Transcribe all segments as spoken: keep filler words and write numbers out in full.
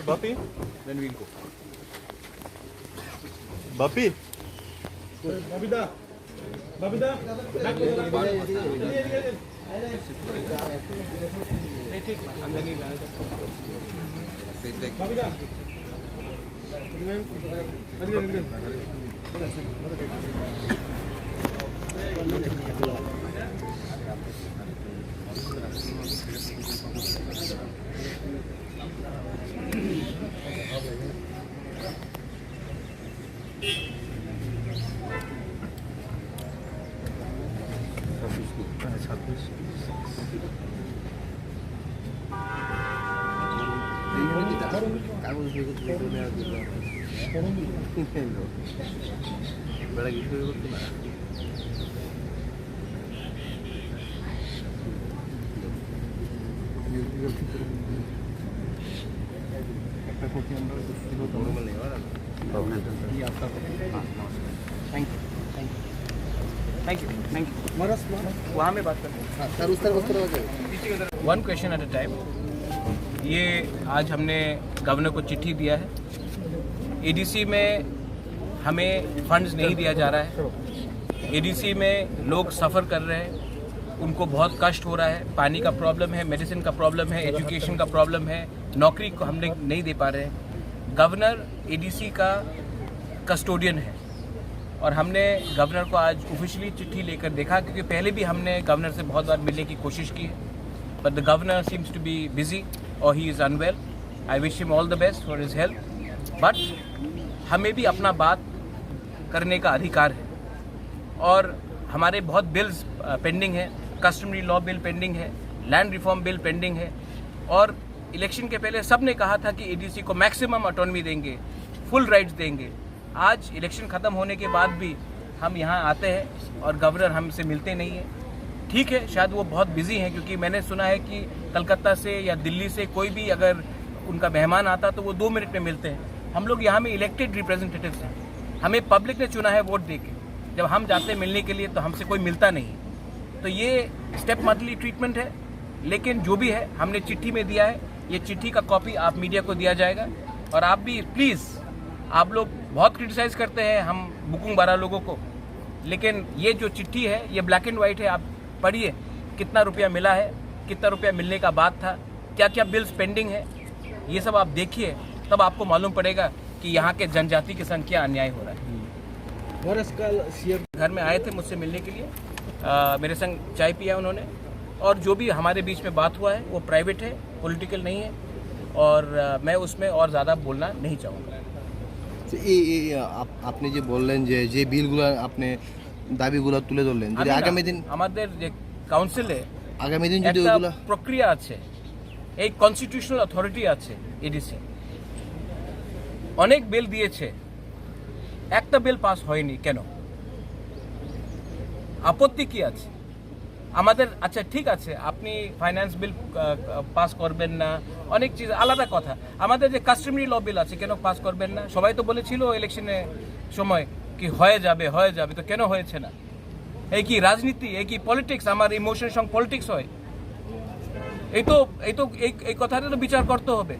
Bapi, then we'll go. Bapi. Babida. Babida. Babida. Thank you, thank you, thank you. वहाँ में बात करते हैं। One question at a time. ये आज हमने गवर्नर को चिट्ठी दिया है। एडीसी में हमें फंड्स नहीं दिया जा रहा है। एडीसी में लोग सफ़र कर रहे हैं, उनको बहुत कष्ट हो रहा है। पानी का प्रॉब्लम है, मेडिसिन का प्रॉब्लम है, एजुकेशन का प्रॉब्लम है, नौकरी को हमने नहीं दे पा रहे हैं। गवर्नर एडीसी का कस्टोडियन है और हमने गवर्नर को आज ऑफिशियली चिट्ठी लेकर देखा, क्योंकि पहले भी हमने गवर्नर से बहुत बार मिलने की कोशिश की है, but the governor seems to be busy or he is unwell. I wish him all the best for his health, but हमें भी अपना बात करने का अधिकार है और हमारे बहुत बिल्स पेंडिंग है। कस्टमरी लॉ बिल पेंडिंग है, लैंड रिफॉर्म बिल पेंडिंग है। और इलेक्शन के पहले सब ने कहा था कि एडीसी को मैक्सिमम ऑटोनॉमी देंगे, फुल राइट्स देंगे। आज इलेक्शन ख़त्म होने के बाद भी हम यहाँ आते हैं और गवर्नर हमसे मिलते नहीं है। ठीक है, शायद वो बहुत बिजी हैं, क्योंकि मैंने सुना है कि कलकत्ता से या दिल्ली से कोई भी अगर उनका मेहमान आता तो वो दो मिनट में मिलते हैं। हम लोग यहाँ में इलेक्टेड रिप्रेजेंटेटिव्स हैं, हमें पब्लिक ने चुना है वोट दे के। जब हम जाते हैं मिलने के लिए तो हमसे कोई मिलता नहीं। तो ये स्टेप मदरली ट्रीटमेंट है, लेकिन जो भी है हमने चिट्ठी में दिया है। ये चिट्ठी का कॉपी आप मीडिया को दिया जाएगा। और आप भी प्लीज़, आप लोग बहुत क्रिटिसाइज करते हैं हम बुकुंग बारा लोगों को, लेकिन ये जो चिट्ठी है ये ब्लैक एंड वाइट है। आप पढ़िए, कितना रुपया मिला है, कितना रुपया मिलने का बात था, क्या क्या बिल्स पेंडिंग है, ये सब आप देखिए, तब आपको मालूम पड़ेगा कि यहाँ के जनजाति के संग क्या अन्याय हो रहा है। हम्म। नरेश कल सीएम घर में आए थे मुझसे मिलने के लिए, अ, मेरे संग चाय पिया उन्होंने, और जो भी हमारे बीच में बात हुआ है वो प्राइवेट है, पॉलिटिकल नहीं है, और, अ, मैं उसमें और ज़्यादा बोलना नहीं चाहूँगा। तो ये, ये, ये आप, আপনি যে বললেন যে, যে বিলগুলো আপনি দাবিগুলো তুলে ধরলেন, যদি আমি না, আগামী দিন আমাদের যে কাউন্সিলে আগামী দিন যদি একটা ওগুলা প্রক্রিয়া আছে, এই কনস্টিটিউশনাল অথরিটি আছে এডিসি, অনেক বিল দিয়েছে, একটা বিল পাস হয়নি কেন? আপত্তি কি আছে? আমাদের, আচ্ছা, ঠিক আছে, আপনি ফাইন্যান্স বিল পাস করবেন না, অনেক চিজ আলাদা কথা। আমাদের যে কাস্টমারি ল বিল আছে, কেন পাস করবেন না? সবাই তো বলেছিল ইলেকশনে সময় কি হয়ে যাবে, হয়ে যাবে, তো কেন হয়েছে না? এই কি রাজনীতি? এই কি পলিটিক্স? আমার ইমোশন সঙ্গে পলিটিক্স হয়? এই তো, এই তো, এই, এই কথাটা তো বিচার করতে হবে।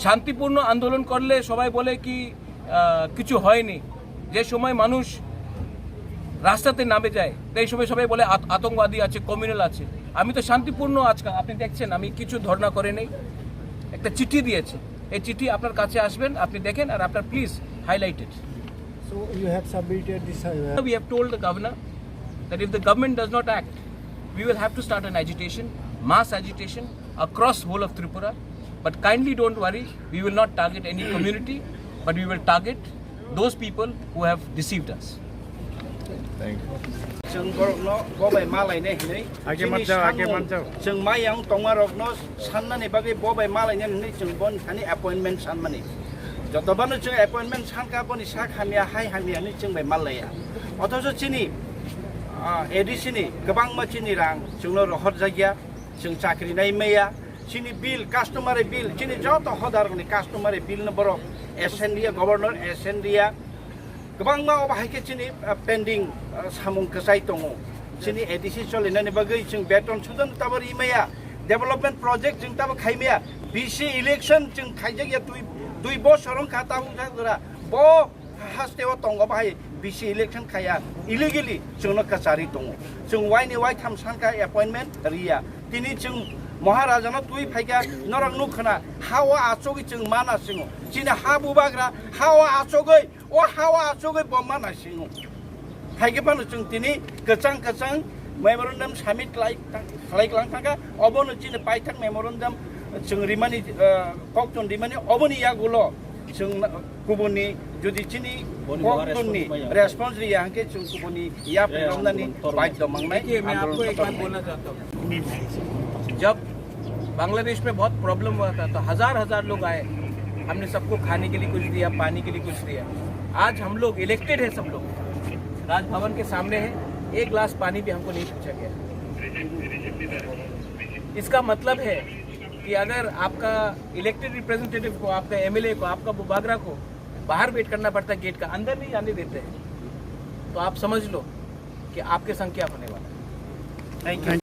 শান্তিপূর্ণ আন্দোলন করলে সবাই বলে কি, আহ, কিছু হয়নি। যে সময় মানুষ রাস্তাতে নামে যায়, সেই সময় সবাই বলে আত-, আতঙ্কবাদী আছে, কমিউনাল আছে। আমি তো শান্তিপূর্ণ আজকাল, আপনি দেখছেন আমি কিছু ধর্ণা করে নেই, একটা চিঠি দিয়েছি। এই চিঠি আপনার কাছে আসবেন, আপনি দেখেন, আর আপনার please highlighted. So you have submitted this, uh, We have told the governor that if the government does not act, we will have to start an agitation, mass agitation across whole of Tripura. But kindly don't worry, we will not target any community, but we will target those people who have deceived us. Thank you. Chwng borokno bo bai ma lainai hinwi. Age chini manjao, age samung, manjao. Chwng mayang tongma rokno sannani bagwi bo bai ma lainai hinwi chwng boni thani appointment sanmani. Jotobono chwng appointment sankha boni sak hamya hai hamya hinwi chwng bai ma laiya. Othocho chini, ah, A D C ni kwbangma chini rang chwngno rohorjakya, chwng chakri nai maya. Chini bill, customary bill, chini joto hodarokni customary bill no borok S N D A, governor S N D A, kwbangma obo hai khe chini, ah, pending, ah, samung kwchai tongo. Chini A D C cholinani bagwi chwng beton sudan tabo rimaya, development project chwng tabo khaimaya, B C election chwng khaijak ya dui, dui bosor wngkha tabo wngkha jora. Bo haste o tongo bahai B C election khaya illegally chwngno kachari tongo. Chwng waini waitham sanka appointment riya. Tini chwng Maharajano twi phaikha norok nukhwna ha o achogwi chwng mana singo. Chini ha bubagra ha o achogwi, o ha o achogwi bo mana singo. Haikhe phano chwng tini kwchang kwchang memorandum submit khlai, khlai klang thangkha. Obono chini paithak memorandum chwng rimani, eh, kokton rimani oboni yagulo chwng kubuni jodi chini koktonni response riya hwnkhe chwng kubuni yapri romnani baidhyo mangnai. देखिए, मैं आपको एक बात बोलना चाहता हूँ। जब बांग्लादेश में बहुत प्रॉब्लम हुआ था, तो हजार हजार लोग आए, हमने सबको खाने के लिए कुछ दिया, पानी के लिए कुछ दिया। आज हम लोग इलेक्टेड है, सब लोग राजभवन के सामने है, एक गिलास पानी भी हमको नहीं पूछा गया। इसका मतलब है कि अगर आपका इलेक्टेड रिप्रेजेंटेटिव को, आपका एमएलए को, आपका बुबागरा को बाहर वेट करना पड़ता है, गेट का अंदर नहीं जाने देते हैं, तो आप समझ लो कि आपके संग क्या होने वाला है। Thank you.